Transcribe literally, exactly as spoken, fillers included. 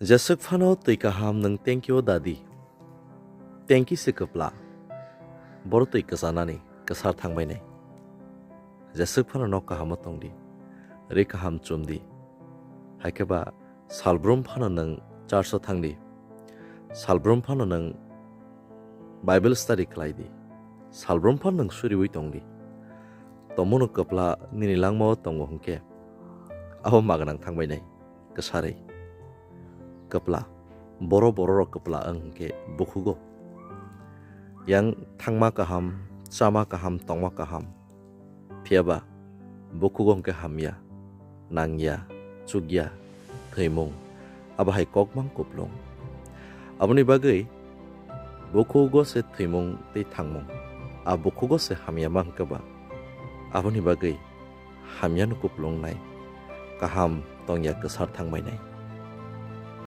Jeswk phano twi kaham nwng tengkio dadi. Tengki se kwpla. Boro twi kwchanani kwsar thangbainai. Jeswk phano nok kahamo tongdi. Ri kaham chumdi. Haikhe ba salbrum phano nwng church o thangdi. Salbrum phano nwng Bible study khlaidi. Salbrum phano nwng suriwi tongdi. Tomono kwpla nini langmao tongo hwnkhe abo magnang thangbainai. Kwsarwi. Kwpla. Boro bororok kwpla wng hwnkhe bukhugo. Yang thangma kaham, chama kaham, tongma kaham. Phiyaba bukhugo hwnkhe hamya, nangya, chukya, thwimung. Abo hai kokmang kuplung. Aboni bagwi bukhugo se thwimung tei thangmung. A bukhugo se hamyama hwnkhe ba. Aboni bagwi hamyano kuplungnai, kaham tongya kwsar thangbainai.